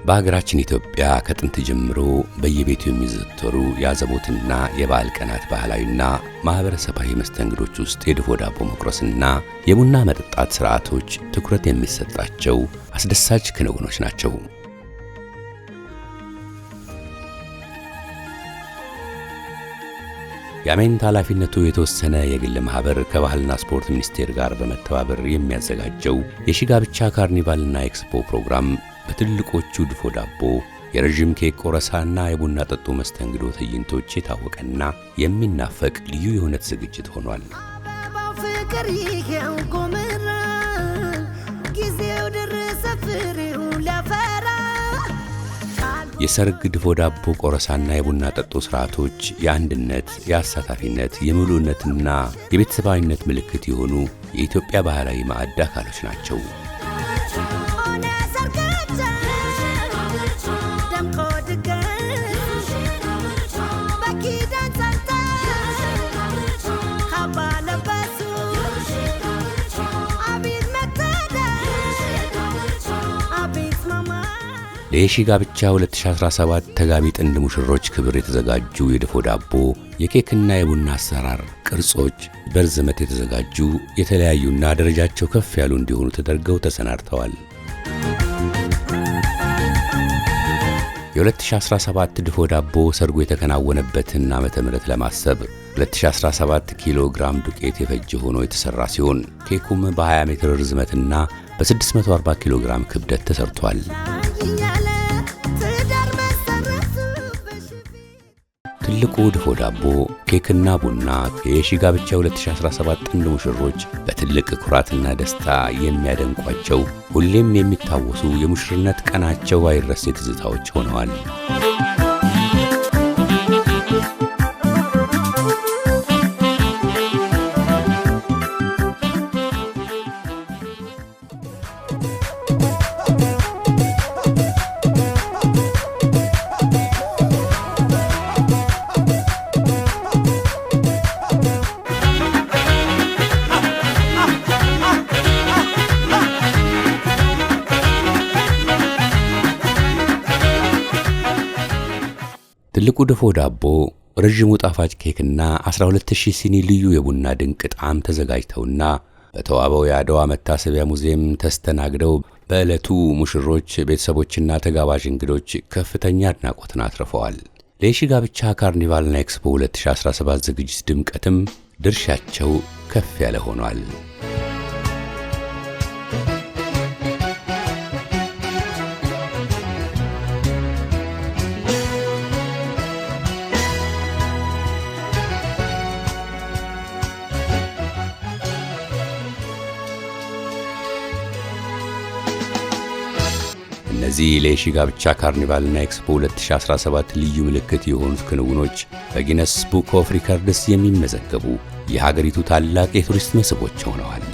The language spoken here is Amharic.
በሀገራችን ኢትዮጵያ ከጥንት ጀምሮ በየቤቱ የሚዘወተሩ የአዘቦትና የበዓል ቀናት ባህላዊና ማህበረሰባዊ መስተንግዶች ውስጥ የድፎ ዳቦ መቁረስና የቡና መጠጣት ስርዓቶች ትኩረት የሚሰጣቸው አስደሳች ክንውኖች ናቸው። የአሜንት ኃላፊነቱ የተወሰነ የግል ማህበር ከባህልና ስፖርት ሚኒስቴር ጋር በመተባበር የሚያዘጋጀው የሺ ጋብቻ ካርኒቫልና ኤክስፖ ፕሮግራም በትልቆቹ ድፎ ዳቦ፣ የረዥም ኬክ ቆረሳና የቡና ጠጡ መስተንግዶ ትዕይንቶች የታወቀና የሚናፈቅ ልዩ የሆነ ዝግጅት ሆኗል። አበባው ፍቅር ይሄው ጎመራ፣ ጊዜው ደረሰ ፍሬው ሊያፈራ። የሰርግ ድፎ ዳቦ ቆረሳና የቡና ጠጡ ስርዓቶች የአንድነት፣ የአሳታፊነት፣ የሙሉነትና የቤተሰባዊነት ምልክት የሆኑ የኢትዮጵያ ባህላዊ ማዕድ አካሎች ናቸው። ሆነ ሰርጋችን ደምቆ ድግስ፣ በኪዳን ጸንተው ካባ ለበሱ። አቤት መታደል፣ አቤት ማማር። ለየሺ ጋብቻ 2017 ተጋቢ ጥንድ ሙሽሮች ክብር የተዘጋጁ የድፎ ዳቦ፣ የኬክና የቡና አሰራር ቅርጾች በርዝመት የተዘጋጁ የተለያዩና ደረጃቸው ከፍ ያሉ እንዲሆኑ ተደርገው ተሰናድተዋል። የ2017 ድፎ ዳቦ ሰርጉ የተከናወነበትን ዓመተ ምህረት ለማሰብ 2017 ኪሎ ግራም ዱቄት የፈጀ ሆኖ የተሰራ ሲሆን ኬኩም በ20 ሜትር ርዝመትና በ640 ኪሎ ግራም ክብደት ተሰርቷል። እያለ ትዳር መሰረቱ በሽፊ ትልቁ ድፎ ዳቦ፣ ኬክና ቡና የሺ ጋብቻ 2017 ጥንድ ሙሽሮች በትልቅ ኩራትና ደስታ የሚያደንቋቸው፣ ሁሌም የሚታወሱ የሙሽርነት ቀናቸው አይረሴ ትዝታዎች ሆነዋል። ትልቁ ድፎ ዳቦ፣ ረዥሙ ጣፋጭ ኬክና 12000 ሲኒ ልዩ የቡና ድንቅ ጣዕም ተዘጋጅተውና በተዋበው የአድዋ መታሰቢያ ሙዚየም ተስተናግደው በዕለቱ ሙሽሮች፣ ቤተሰቦችና ተጋባዥ እንግዶች ከፍተኛ አድናቆትን አትርፈዋል። ለየሺ ጋብቻ ካርኒቫልና ኤክስፖ 2017 ዝግጅት ድምቀትም ድርሻቸው ከፍ ያለ ሆኗል። እነዚህ ለየሺ ጋብቻ ካርኒቫልና ኤክስፖ 2017 ልዩ ምልክት የሆኑት ክንውኖች በ Guinness Book of Records የሚመዘገቡ የሀገሪቱ ታላቅ የቱሪስት መስህቦች ሆነዋል።